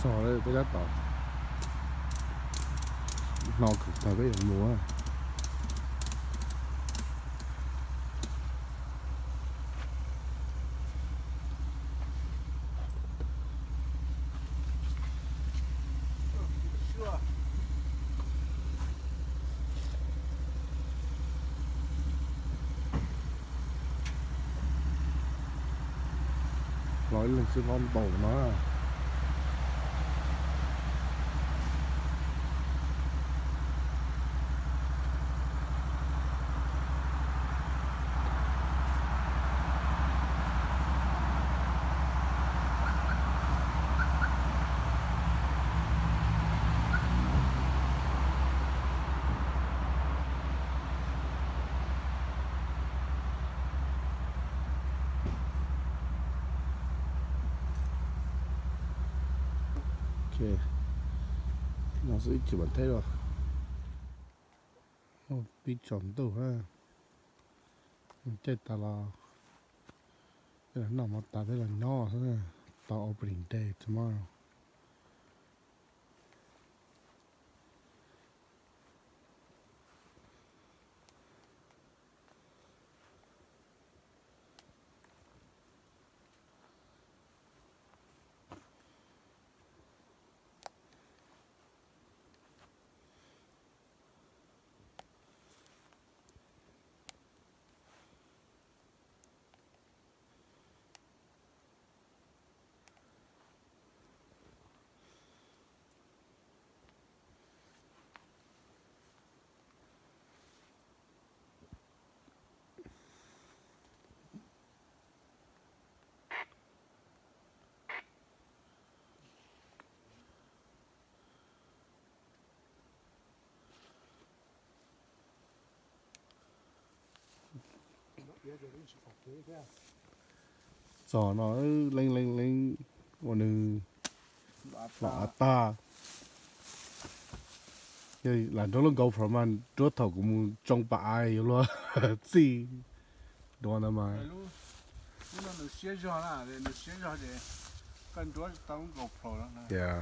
Txog lawm peb tab tom hno kawg tag peb yuav mus. Los ib leeg xwb hlob npaum no. Ok, no xwb ib chim mam theb los. Pib tsaus ntuj na, caij tas los peb los noj mov tas peb los nyob xwb, tau opening day tomorrow. Txog no leeb leeb leeb ua nws los av tag. Lam nrog lub GoPro mas nruab thaum kuv mus tsoo pas av yuav luag txij duav ntawd mas. Lub no nws siab zog na, nws siab zog ces koj nruab tau lub GoPro no. Yeah.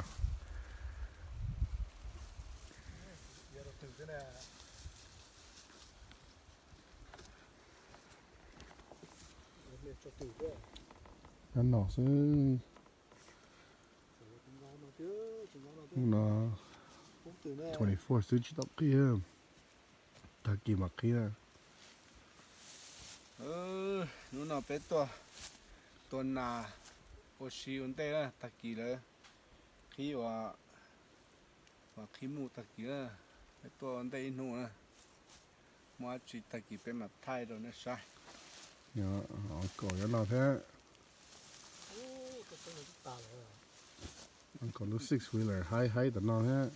Nyob no xwb. Hnub no twenty four xwb tsis tau qhib, tag kis mam qhib na. Hnub no peb tuaj tua nas ua si ua ntej na, tag kis lawm qhib ua, qhib muj tag kis na, peb tuaj ua ntej ib hnub na, muaj dab tsi tag kis peb mam thaij rau nej saib. Uncle nyob no thiab. Uncle lub six wheeler haib haib tom no thiab.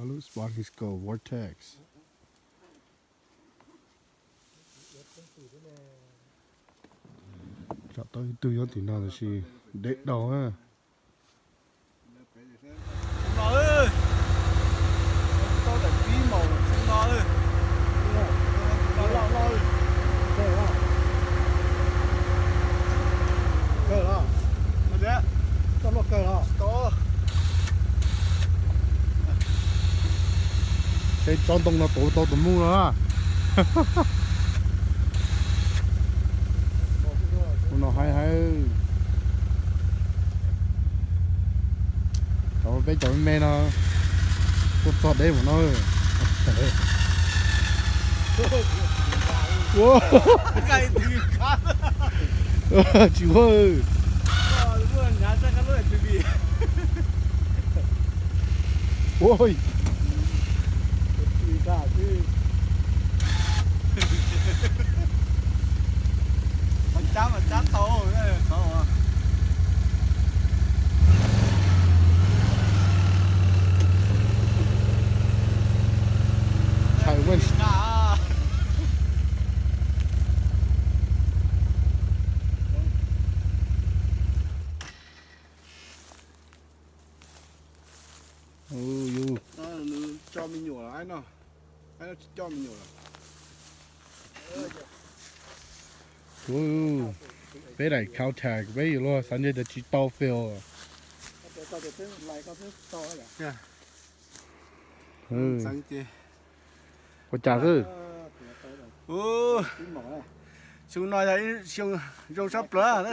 Lub Spottiswoode Vortex. Tsam tau ib tug nyob tim no tab sis deb dau na. Seb tsob ntoo no tuav tau tus muj no. Ua no haib haib. Cov peb cov me me no tuaj txog deb mus no. Tsis ua. Nws coj me nyuam lawm, no tsis coj me nyuam lawm. Ua, peb daim khau thas peb yuav luag xav ntshe tias tsis tau fail. Ua cas xwb? Xyoo no yog ib xyoo zoo tshaj plaws.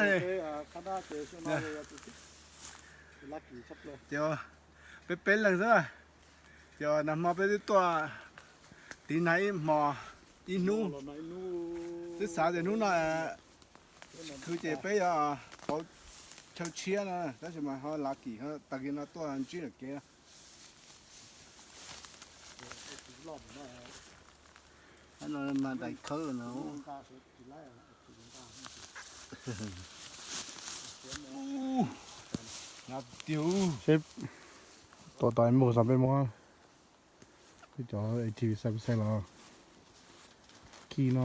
Ces peb peb leeg xwb. Ces nag hmo peb twb tuaj tiv nag ib hmo ib hnub. Twb xav tias hnub no khwv ces peb yuav pauv chaw tshiab na, tab sis mas ho lav kim tag kis no tuaj ntsib lawm kev. No mas daim khawb no. Seb tua tau mus xav peb muab peb cov A T V xav peb xav los khi no.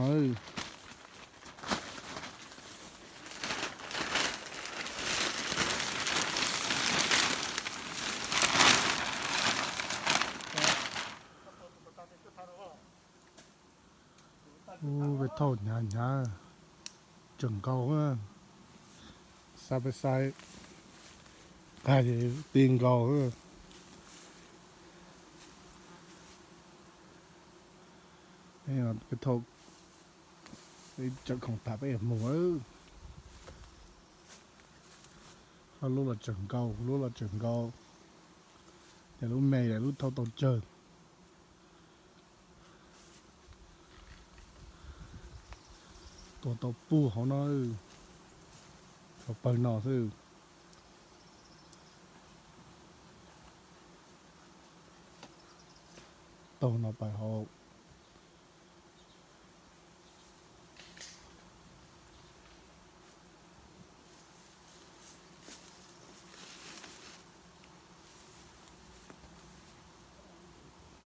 Ub, peb thauj hnyav hnyav, tseem nkaus, xav peb xav qag ces ti nkaus. Peb thauj, peb tseem khoom tas peb mus. Lub los tseem nkaus, lub los tseem nkaus, ces lub me lawm lub thauj tau tsawg. Tua tau puag hauv no, tsuas pawg no xwb. Taug no pais hauv